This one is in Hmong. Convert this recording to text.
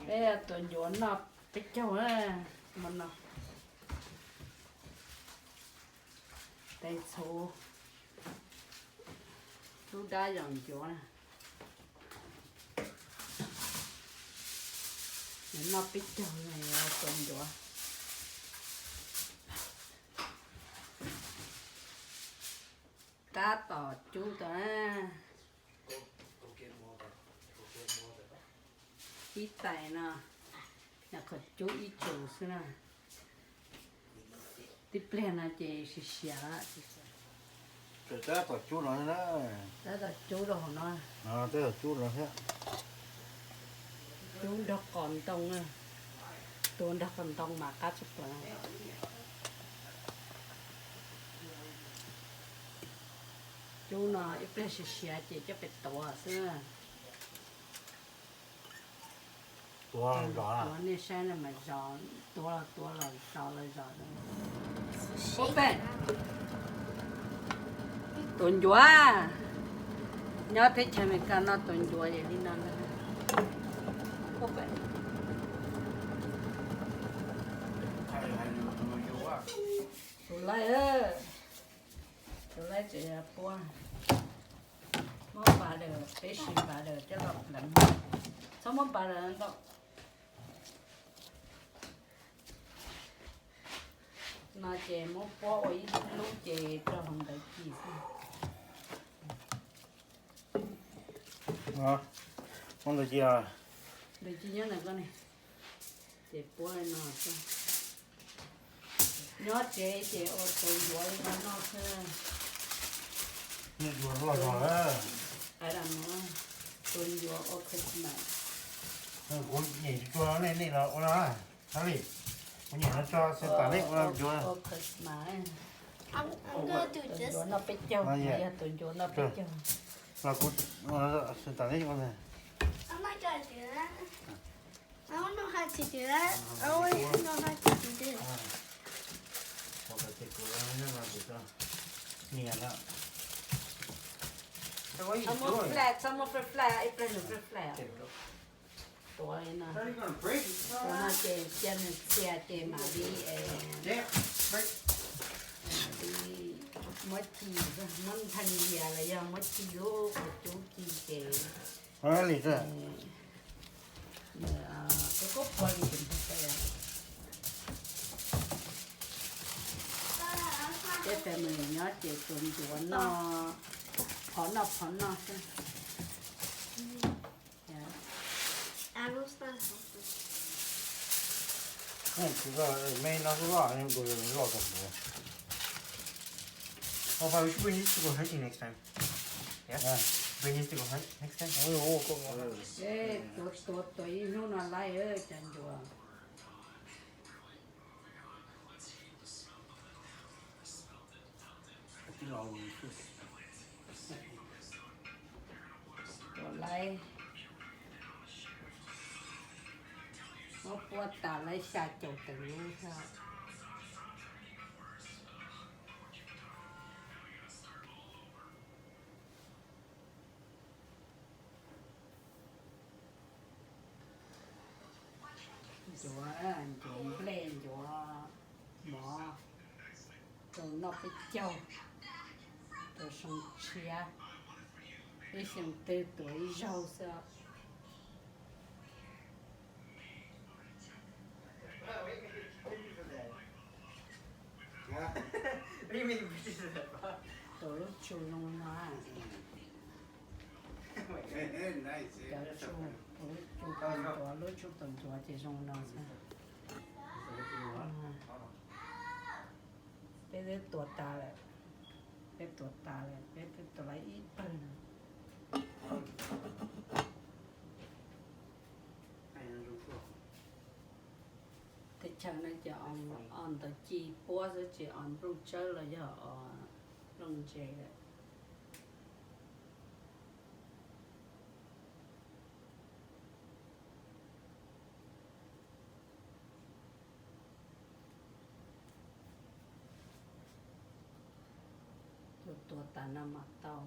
Peb tua ncuav noj peb caug na, hmo no. Tes txhuv, lub dab yom ncuav na. Noj peb caug tua ncuav. Tab tom cub tau na. Ib tais no, nyuam qhuav cub ib tsus xwb na. Tib pliag no ces siav siav lawm. Tab tom cub no na. Tab tom cub rau hauv no. Tab tom cub no thiab. Cub nrog qos ntoo, tua nrog qos ntoo mas qab tshaj plaws. Cub no ib pliag siav siav ces coj pem tuav xwb. Tuav nej saib no mas zos, tuav los tuav los zos los zos. Ub peb, tua ncuav, nyob teb chaws Amelikas no tua ncuav yog li no ntag. Ub peb, tus laib, tus laib tseem puab, muab pas daws, peb siv pas daws coj los pleev, txhob muab pas daws ntau. No ces muab puab ua ib lub ces rau hauv ntawv ci xwb. Muab ntawv ci, ntawv ci nyob ntawm koj ne. Ces puab li no xwb. Nyob tsev ces ua tus ncuav li no noj xwb. Noj ncuav loj zog lawm. Tua ncuav ua Christmas. Kuv nyem tsis tshua nej, nej los ua no. Hab li, kuv nyem no tso xwb tas nej ua ncuav. Tus ncuav noj peb caug, yog tus ncuav noj peb caug. Los kuv xwb tas nej ua. Txhob muab flash, txhob muab flash, flash, ib pliag nws flash flash. Tuav li no. Tuav no ces cia nws txias ces mam li, mam li muab ci, muab nthaw yias los yog muab ci lub qhov cub ci ces li, kub kub puag li ces ntag. Peb family nyob ces tus ncuav noj, phov noj phov noj xwb. Me no loj, loj tau. How about we should bring this to go hunting next time? Yeah? Bring this to go hunt next time? Tuav, tuav, tuav ib hnub no laib cov ncuav. Tuav laib, muab puab tas laib xya caum tawm lub thiab. Ncuav, ncuav nplej, ncuav mov, rau noj peb caug, rau xyoo tshiab, ib xyoo twg tuav ib zaug xwb. Tuav lub tsu zoo no. Cov tsu, tuav lub tsu tus ncuav ces zoo no xwb. Peb twb tuav tas lawm, peb tuav tas lawm, peb twb tuav lawm ib pawg no. Teb chaws no ces os ntawv ci puab xwb, tsis os nplooj tsawb los yog os nplooj ntse lawm. Tuav tas no mas tau.